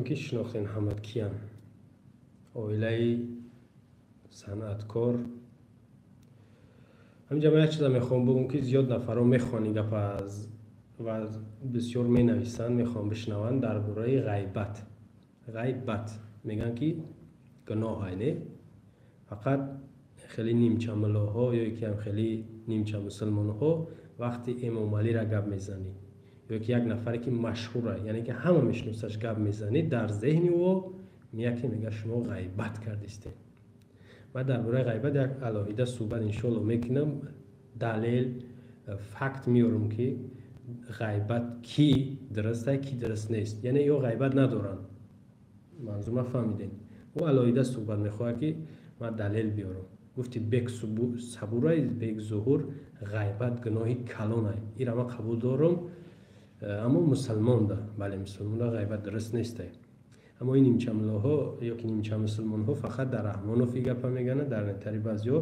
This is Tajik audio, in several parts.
Ки шинохтен ҳамат киян, оилаи санъаткор. Ҳаминҷа ман як чиза мехоҳам бигӯм, ки зиёд нафарҳо мехоҳанд ин гапа ва бисёр менависанд, мехоҳанд бишнаванд дар бораи ғайбат. Ғайбат мегӯянд, ки гуноҳ, не? Фақат хеле нимча муллоҳо ё ки ҳам хеле нимча мусулмонҳо. Вақти Эмомалиро гап мезанӣ ё ки як нафаре, ки машҳура, яъне ки ҳама мешиносаш, гап мезанӣ, дар зеҳни ӯ меяд, ки мега, шумо ғайбат кардистед. Ман дар бораи ғайбат як алоҳида суҳбат, иншоалло, мекунам, далел, факт меорам, ки ғайбат кӣ дурусте, кӣ дуруст нест, яъне ё ғайбат надоранд. Манзур фаҳмидем, ӯ алоҳида суҳбат мехоҳад, ки ман далел биёрам. Гуфти бек сабурай, бек зуҳур, ғайбат гуноҳи калонай, ира ман қабул дорам, аммо мусалмонда, бале, мусалмонда ғайбат дуруст нестай. Аммо ин нимчамуллоҳо ё ки нимча мусулмонҳо фақат дар Раҳмонов и гапа мегӯянд, дар нетари баъзиҳо.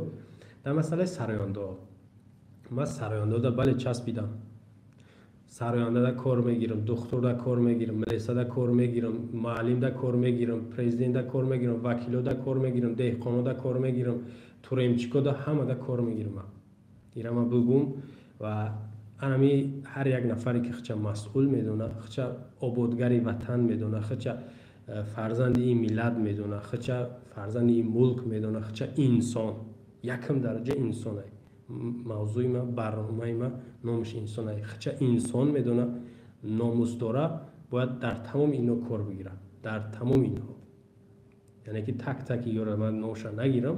Дар масъалаи сарояндаҳо, ман сарояндаҳода, бале, часпидам, сарояндада кор мегирам, духтурда кор мегирам, милисада кор мегирам, муаллимда кор мегирам, президентда кор мегирам, вакилода кор мегирам, деҳқонода кор мегирам, туремчикода, ҳамада кор мегирам. Ира ман бигӯм ва анами ҳар як нафаре, ки хича масъул медона, хича ободгари ватан медона, хича фарзанди ин миллат медона, хича фарзанди ин мулк медона, хича инсон, якм дараҷа инсонай, мавзӯи ма, барномаи ма номаш инсонай, хича инсон медона, номус дора, бояд дар тамоми инҳо кор бигирад, дар тамоми инҳо, яъне ки так таки ёра ман номша нагирам.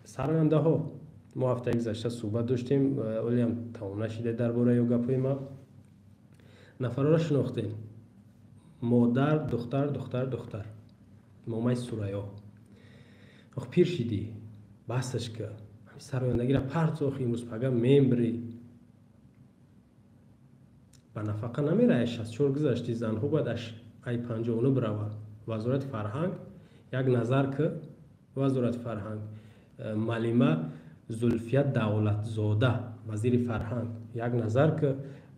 Сарояндаҳо, мо ҳафтаи гузашта суҳбат доштем, олиам тамом нашида дар бораи ё гапҳои ма. Нафарҳоро шинохтем: модар, духтар, духтар, духтар, момаи Сурайё. Ох, пир шидӣ, басаш ка, сарояндагиро партох, имрӯз пага мембрӣ, ба нафақа намера, 64 гузашти, занҳо бояд ай 59 бираванд. Вазорати фарҳанг, як назар ки, вазорати фарҳанг, малима Зулфия Давлатзода, вазири фарҳанг, як назар ки,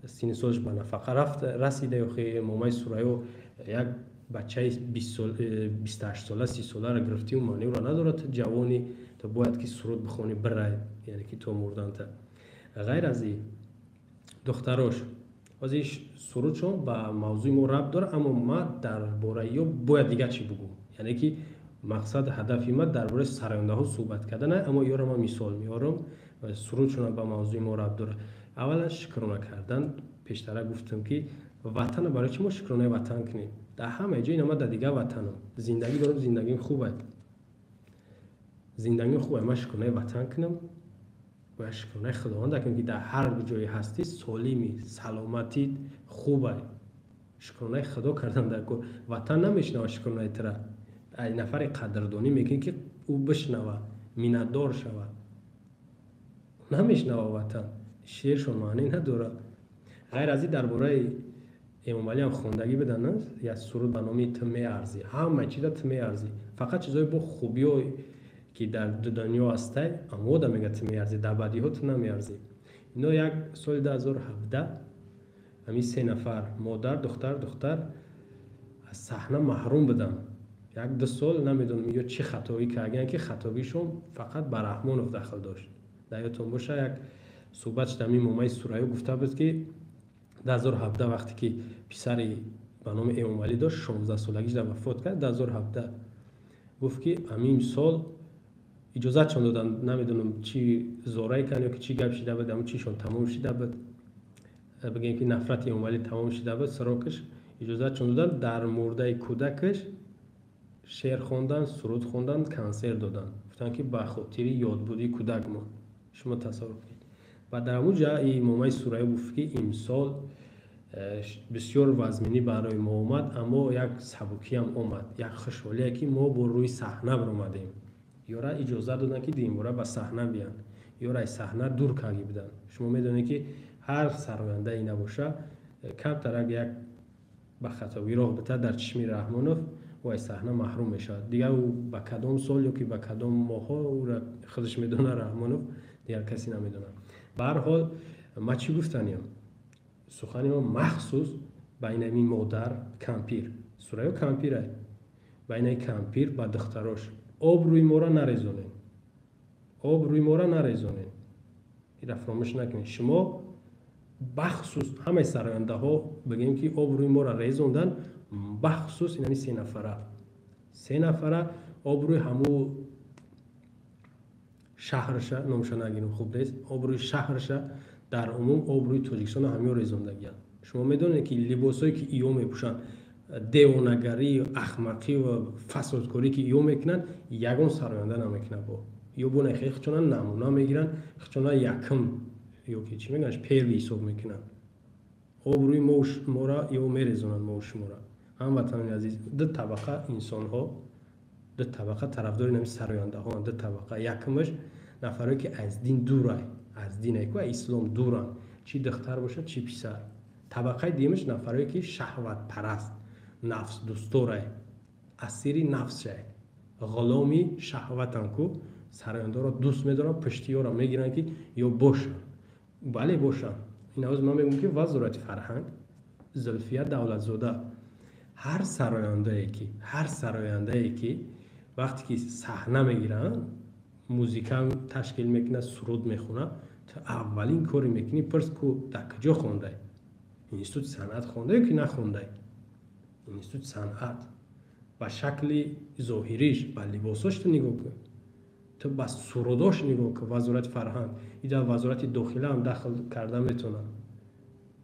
синни солаш ба нафақа рафт расида. Ёхи момаи Сурайё як бачаи 28 сола, 30 соларо гирифтию маъниро надорад. Ту ҷавонӣ, ту бояд ки суруд бихонӣ, бирай, яъне ки то мурданта. Ғайр аз и духтарош, ҳозир сурудшон ба мавзӯи мо рабт дорад, аммо ман дар бораи ё бояд дигар чӣ бугӯм, яъне ки мақсад, ҳадафи ман дар бораи сарояндаҳо суҳбат кардан, аммо ёро ман мисол меорам, сурудшона ба мавзӯи мо рабт дорад. Аввалан, шукрона кардан. Пештара гуфтам, ки ватана барои чӣ мо шукронаи ватан кунем? Дар ҳамаи ҷо ина, дар дигар ватанам зиндагӣ дорам, зиндагим хуб, зиндагим хуб, ман шукронаи ватан кунам? Бояд шукронаи Худованда кунем, ки дар ҳар ҷое ҳастӣ, солимӣ, саломатит хубай, шукронаи Худо кардан дар кор. Ватан намешнава шукронаи тира. Ай нафаре қадрдонӣ мекунӣ, ки ӯ бишнава, миннатдор шавад, намешнава ватан, шеършон маънӣ надорад. Ғайр аз ин, дар бораи Эмомалиам хондагӣ бидан як суруд ба номи «Ту меарзӣ». Ҳама чиза ту меарзӣ, фақат чизҳои бо хубиё, ки дар дунё ҳастай, амода мега ту меарзӣ, дар бадиҳо ту намеарзӣ. Ино як соли 2017 ҳамин се нафар, модар, духтар, духтар, аз саҳна маҳрум буданд як ду сол. Намедонам, ё чӣ хатоӣ карданд, ки хатогишон фақат ба Раҳмонов дахл дошт. Дар ёдтон боша, як суҳбат шуда, ҳамин момаи Сурайё гуфта буд, ки 2017, вақте ки писари ба номи Эмомалӣ дошт, 16 солагиш вафот кард 2017, гуфт, ки ҳамин сол иҷозатшон доданд. Намедонам, чӣ зорае кард ё ки чӣ гап шида буд, ҳамн чишон тамом шида буд, бигем, ки нафрати Эмомалӣ тамом шида буд, срок аш, иҷозатшон доданд дар мурдаи кӯдакаш шеър хондан, суруд хондан, консерт додан. Гуфтанд, ки ба хотири ёдбуди кӯдак мон. Шумо тасаввур кунед. Ва дар ҳамун ҷа момаи Сурайё гуфт, ки имсол бисёр вазминӣ барои мо омад, аммо як сабукиам омад, як хушҳолие, ки мо бо рӯи саҳна баромадем. Ёра иҷозат доданд, ки дуюмбора ба саҳна биёнд, ёра аз саҳна дур карда буданд. Шумо медонед, ки ҳар сарояндае набоша, камтарак як ба хатогӣ роҳ бита дар чишми Раҳмонов, ӯ аз саҳна маҳрум мешавад. Дигар ӯ ба кадом сол ё ки ба кадом моҳҳо, ӯра худаш медонад Раҳмонов, дигар касе намедонад. Ба ҳар ҳол, ман чӣ гуфтаниям? Сухани ман махсус ба инами модар кампир. Сурайё кампирай. Байнаи кампир ба духтарош обрӯи моро нарезонед. Обрӯи моро нарезонед. Ира фаромӯш накунед. Шумо бахусус ҳамаи сарояндаҳо бигем ки обрӯи моро резондан, бахусус инами се нафара. Се нафара обрӯи ҳаму шаҳрша, номша нагирем, хуб нест, обрӯи шаҳрша, дар умум обрӯи Тоҷикистона ҳамиё резондагиянд. Шумо медонед ки либосое ки иё мепӯшанд, девонагарӣ, ахмақӣ ва фасодкорӣ ки иё мекунанд, ягон сароянда намекунад бо. Ё бо нахе хичона намуна мегиранд, хичона якм ё ки чӣ мегӯянд, первый ҳисоб мекунанд. Обрӯи мора ё мерезонанд мо шумора. Ҳамватанони азиз, ду табақа инсонҳо, ду табақа тарафдори нами сарояндаҳоанд, ду табақа. Якмаш нафарое ки аз дин дурай, аз дин ку ислом дуранд, чӣ духтар бошад, чӣ писар. Табақаи дуюмаш нафарое ки шаҳватпараст, нафсдӯстдорай, асири нафсшай, ғуломи шаҳватанд ку сарояндаро дӯст медоранд, пуштиёро мегиранд ки ё бошанд. Бале бошанд. Ин авоз ман мегӯям ки Вазорати фарҳанг, Зулфия Давлатзода, ҳар сарояндае ки вақте ки саҳна мегиранд, музика ташкил мекунад, суруд мехонад, ту аввалин коре мекунӣ, пурс ку дар куҷо хондай? Институти санъат хондай ё ки нахондай? Институти санъат ба шакли зоҳириш, ба либосош ту нигоҳ кун, ту ба сурудош нигоҳ кун. Вазорати фарҳанг ида вазорати дохила ҳам дахл карда метавонад.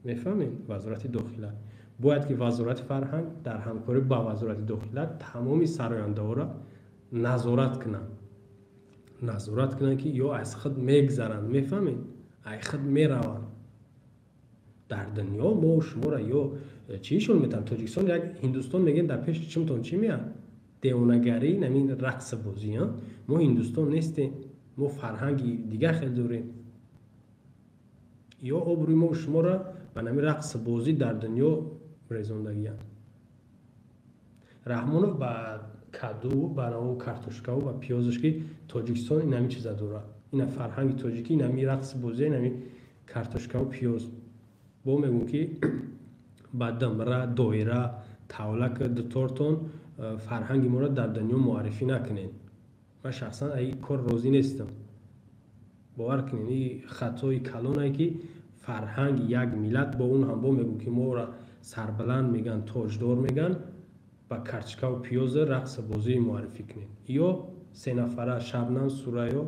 Мефаҳмед? Вазорати дохила бояд ки вазорати фарҳанг дар ҳамкорӣ ба вазорати дохила тамоми сарояндаҳоро назорат кунанд. Назорат кунанд ки ё аз худ мегзаранд, мефаҳмед? Аз худ мераванд. Дар дунё мо шуморо ё чӣ ишон метавонад? Тоҷикистон як Ҳиндустон мегӯем, дар пеши чимтон чӣ меяд? Девонагарӣ, намин рақсбозӣ. Мо Ҳиндустон нестем, мо фарҳанги дигар хел дорем. Ё обрӯи мо шуморо ба нами рақсбозӣ дар дунё резондагиянд. Раҳмонов ба каду, ба наву картошкаву ба пиёзаш ки Тоҷикистон инами чиза дорад. Ина фарҳанги тоҷикӣ, инами рақсбозӣ, инами картошкаву пиёз. Бо мегӯм ки ба дамра, доира, тавлак, дутортон фарҳанги моро дар дунё муаррифӣ накунед. Ман шахсан аз ин кор розӣ нестам. Бовар кунед, ин хатои калонае ки фарҳанги як миллат, бо он ҳам бо мегӯм ки моро сарбаланд мегӯянд, тоҷдор мегӯянд, ба картошкаву пиёза рақсбозӣ муаррифӣ кунед. Ё се нафара Шабнам, Сурайё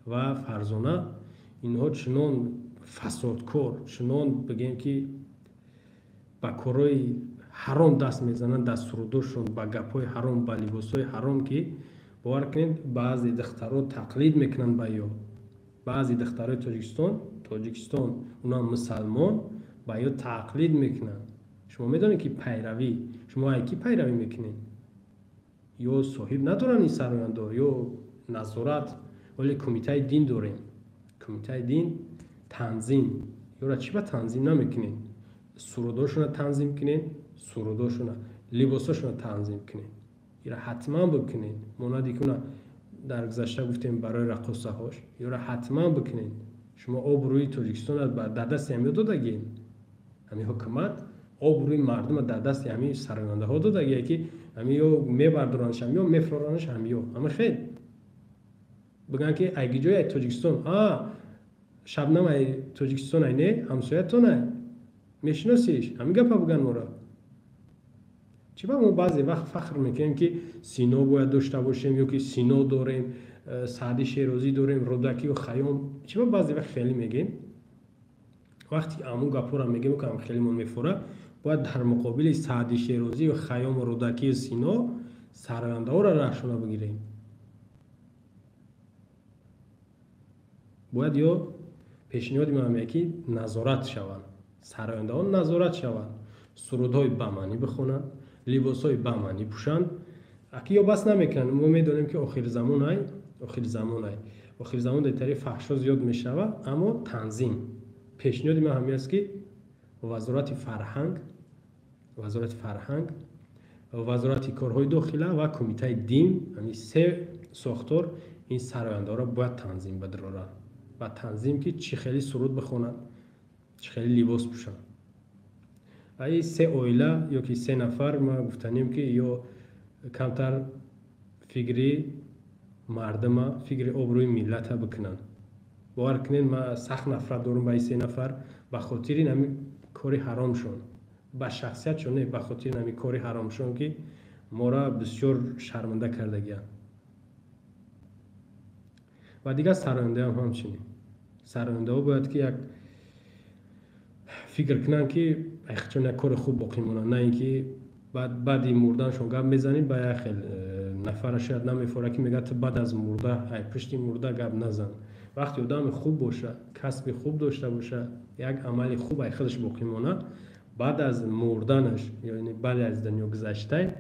ва Фарзона, инҳо чунон фасодкор, чунон бигем ки ба корҳои ҳаром даст мезананд, дар сурудошон, ба гапҳои ҳаром, ба либосҳои ҳаром ки бовар кунед баъзе духтаро тақлид мекунанд ба ё. Баъзе духтарои Тоҷикистон, онам мусалмон, ба ё тақлид мекунанд. Шумо медонед ки пайравӣ, шумо ай ки пайравӣ мекунед? Ё соҳиб надоранд ин сарояндо, ё назорат. Вале кумитаи дин дорем. Кумитаи дин танзим. Ёра чӣ ба танзим намекунед? Сурудошона танзим кунед, сурудошона, либосошона танзим кунед. Ира ҳатман бикунед. Монанди ки уна дар гузашта гуфтем барои раққосаҳош, ёра ҳатман бикунед. Шумо обрӯи Тоҷикистонро дар дасти ҳамиё додагед. Ҳамин ҳукумат обрӯи мардумро дар дасти ҳамин сарояндаҳо додагие ки ҳамиё мебардоранаш, ҳамиё мефроранаш, ҳамиё. Ҳама хел. Бигӯянд ки ай гиҷои ай Тоҷикистон, Шабнам ай Тоҷикистон ай не, ҳамсоятон ай. Мешиносиш? Ҳамин гапа бигӯянд моро. Чӣ ба мо баъзе вақт фахр мекунем ки Сино бояд дошта бошем ё ки Сино дорем, Саъди Шерозӣ дорем, Рӯдакию Хайём. Чӣ ба баъзе вақт хеле мегӯем? Вақте ки амун гапҳоро мегӯем ки ам хелемон мефора, бояд дар муқобили Саъди Шерозию Хайёму Рӯдакию Сино сарояндаҳоро раҳшона бигирем. Бояд ё пешниҳоди ман ҳамея ки назорат шаванд, сарояндаҳо назорат шаванд, сурудҳои бамаънӣ бихонанд, либосҳои бамаънӣ пӯшанд. Аки ё бас намекунанд. Мо медонем ки охирзамон дар тариқи фаҳшо зиёд мешавад, аммо танзим. Пешниҳоди ман ҳамин аст ки Вазорати фарҳанг, Вазорати корҳои дохила ва Кумитаи дин, ҳамин се сохтор ин сарояндаҳоро бояд танзим бадроранд. Ва танзим ки чӣ хеле суруд бихонанд, чӣ хеле либос пӯшанд. Ай се оила ё ки се нафар ма гуфтанем, ки ё камтар фикри мардума, фикри обрӯи миллата бикунанд. Бовар кунед, ма сахт нафрат дорум ба ин се нафар ба хотири нами кори ҳаромшон, ба шахсиятшон не, ба хотири нами кори ҳаромшон, ки мора бисёр шарманда кардагиянд. Ва дигар сарояндаам ҳамчунин. Сарояндаҳо бояд ки як фикр кунанд, ки чун як кори хуб боқӣ монад, на ин ки баъди мурданшон гап мезанӣ, ба як хел нафара шояд намефора, ки мегӯяд: «Ту баъд аз мурда, ай пушти мурда гап назан». Вақте одами хуб боша, касби хуб дошта боша, як амали хуб ай худаш боқӣ монад, баъд аз мурданаш, яъне баъд аз дунё гузаштай,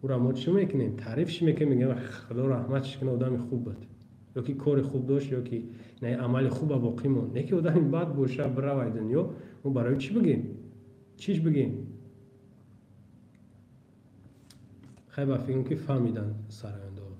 ӯра мо чӣ мекунем? Таърифш мекунем, мегӯем: «Худо раҳматш кунад, одами хуб буд», ё ки кори хуб дошт, ё ки амали хуба боқӣ монд. Не ки одами бад боша, биравай дунё, мо барои чӣ бигем, чиш бигем? Хай, ба фикрам, ки фаҳмиданд сарояндаҳо.